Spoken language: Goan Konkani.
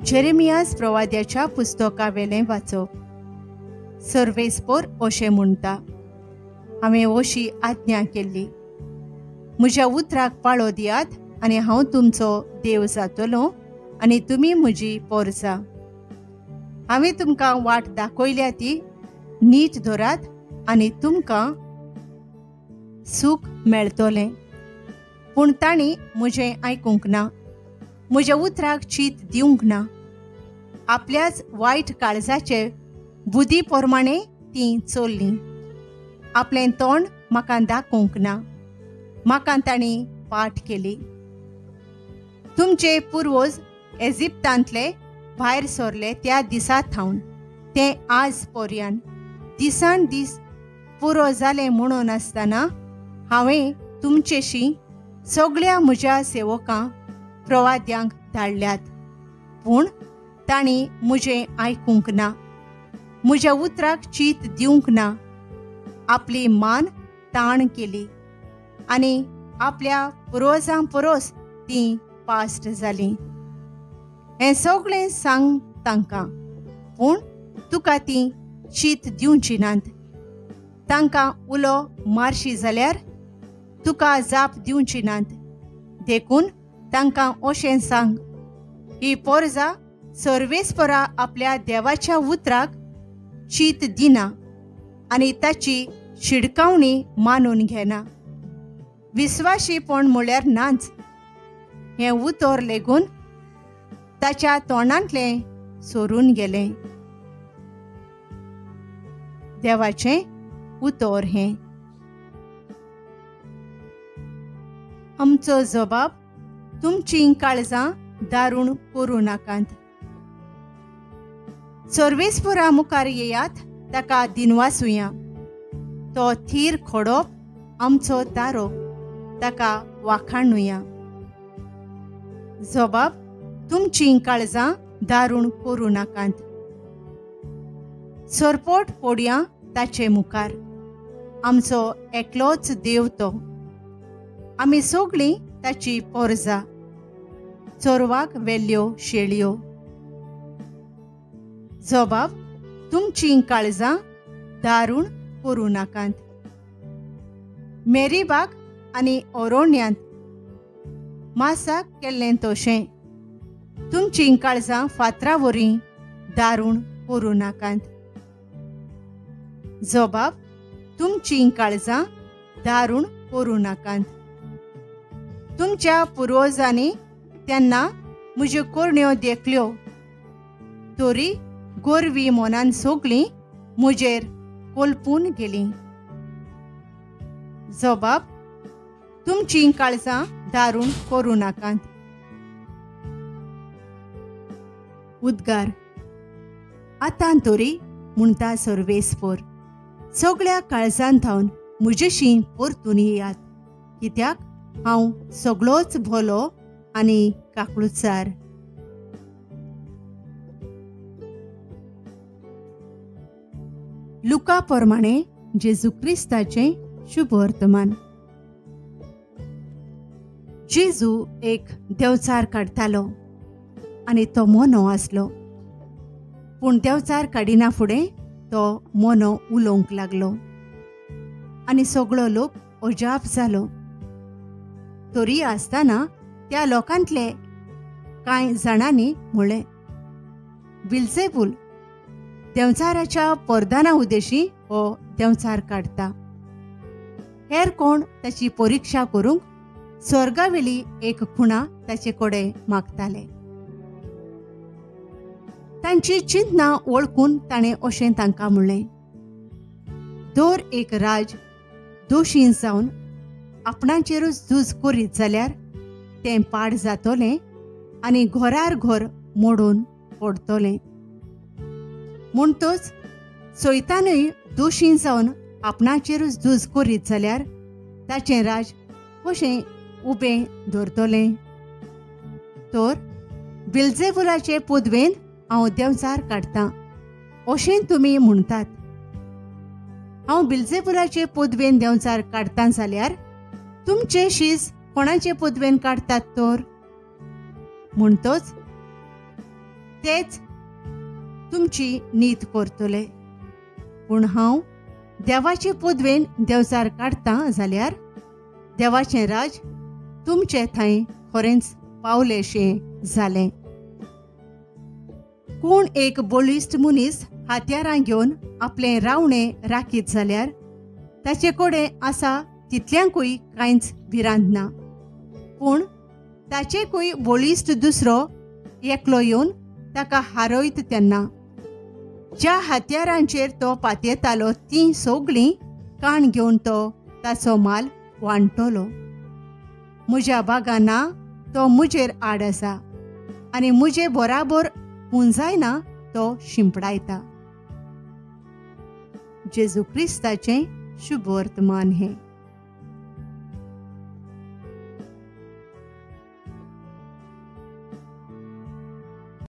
जेरेमियास प्रवाद्याच्या पुस्तकावेलें वाचप. सर्वेस्पोर अशें म्हणटा, हांवें अशी आज्ञा केल्ली, म्हज्या उतराक पाळो दियात आनी हांव तुमचो देव जातलो आनी तुमी म्हजी पोरसा. हांवें तुमकां वाट दाखयल्या ती नीट धरात आनी तुमकां सूख मेळटलें. पूण तांणी म्हजें आयकूंक ना, म्हज्या उतराक चीत दिवंक ना. आपल्याच वायट काळजाचे बुद्धी प्रमाणे तीं चल्लीं. आपलें तोंड म्हाका दाखोवंक ना, म्हाका तांणी पाठ केली. तुमचे पुर्वज एजिप्तांतले भायर सरले त्या दिसा थावन ते आज पर्यान दिसान दीस पुरो जालें म्हणून आसतना हांवें तुमचेशी सगळ्या म्हज्या सेवकां प्रवाद्यांक धाडल्यात, पूण तांणी म्हजें आयकूंक ना, म्हज्या उतराक चीत दिवंक ना. आपली मान ताण केली आनी आपल्या पुर्वजां परस तीं पास्ट जालीं. हें सगळें सांग तांकां, पूण तुका तीं चीत दिवची नात. तांकां उलो मारशी जाल्यार तुका जाप दिवची नात. देखून तांकां अशें सांग, ही पोरजा सर्वेस्परा आपल्या देवाच्या उतराक चीत दिना आनी ताची शिडकावणी मानून घेना. विस्वाशीपण म्हळ्यार नाच हें उतर लेगून ताच्या तोंडांतलें सोरून गेलें. देवाचें उतर हें. आमचो जबाब, तुमचीं काळजां दारूण करूं नाकात. सर्वेस्परा मुखार येयात, ताका दिनवासुया. तो थीर खोडप आमचो दारो, ताका वाखाणुया. जबाब, तुमचीं काळजां दारूण करूं नाकात. सरपोट पोडया ताचे मुखार, आमचो एकलोच देव तो. आमी सगळीं ताची पोरजा, चोरवाक वेल्ल्यो शेळयो. जबाब, तुमचीं काळजां दारूण करूं नाकात. मेरीबाग आनी ओरोण्यांत मासाक केल्लें तशें तुमचीं काळजां फातरा वरी दारूण करूं नाकात. जबाब, तुमचीं काळजां दारूण करूं नाकात. तुमच्या पुर्वजांनी तेन्ना म्हज्यो करण्यो देखल्यो, तरी गोरवी मनान सगळीं म्हजेर कोलपून गेलीं. जबाब, तुमचीं काळजां दारूण करूं नाकात. उद्गार, आतां तरी म्हणटा सर्वेस्पोर, सगळ्या काळजान थावन म्हजेशी परतून येयात, कित्याक हांव सगळोच भोलो आनी काकळुचार. लुका प्रमाणे जेजू क्रिस्ताचें शुभवर्तमान. जेजू एक देंवचार काडटालो आनी तो मोनो आसलो. पूण देंवचार काडिना फुडें तो मोनो उलोवंक लागलो आनी सगळो लोक अजाप जालो. तरी आसतना त्या लोकांतले कांय जाणांनी म्हळें, बिल्जेबूल देंवचाराच्या परदाना उदेशी हो देंवचार काडटा. हेर कोण ताची परिक्षा करूंक स्वर्गावेली एक खुणा ताचे कडेन मागताले. तांची चिंतना वळखून ताणें अशें तांकां म्हणलें, दर एक राज दोशी जावन आपणाचेरूच झूज करीत जाल्यार तें पाड जातलें आनी घरार घर मोडून पडटलें. म्हणटच सैतानूय दोशी जावन आपणाचेरूच झूज करीत जाल्यार ताचें राज कशें उबें दवरतलें? तर बिल्जेबुलाचे पदवेन हांव देंवचार काडटां अशें तुमी म्हणटात. हांव बिल्जेबुलाचे पदवेन देंवचार काडटां जाल्यार तुमचे शीस कोणाचे पदवेन काडटात तर? म्हणटच तेच तुमची नीत करतले. पूण हांव देवाचे पदवेन देवचार काडटा जाल्यार देवाचें राज तुमचे थंय खरेंच पावलेशें जालें. कोण एक बळिश्ट मनीस हात्यारां घेवन आपलें रावणें राखीत जाल्यार ताचे कडेन आसा तितल्यांकूय कांयच भिरांत ना. पूण ताचेकूय बळिश्ट दुसरो एकलो येवन ताका हारयत तेन्ना ज्या हत्यारांचेर तो पातयेतालो तीं सगळीं काण घेवन तो ताचो माल वांट्टलो. म्हज्या बागाना तो म्हजेर आड आसा आनी म्हजे बराबर पुंजायना तो शिंपडायता. जेजू क्रिस्ताचें शुभवर्तमान हें.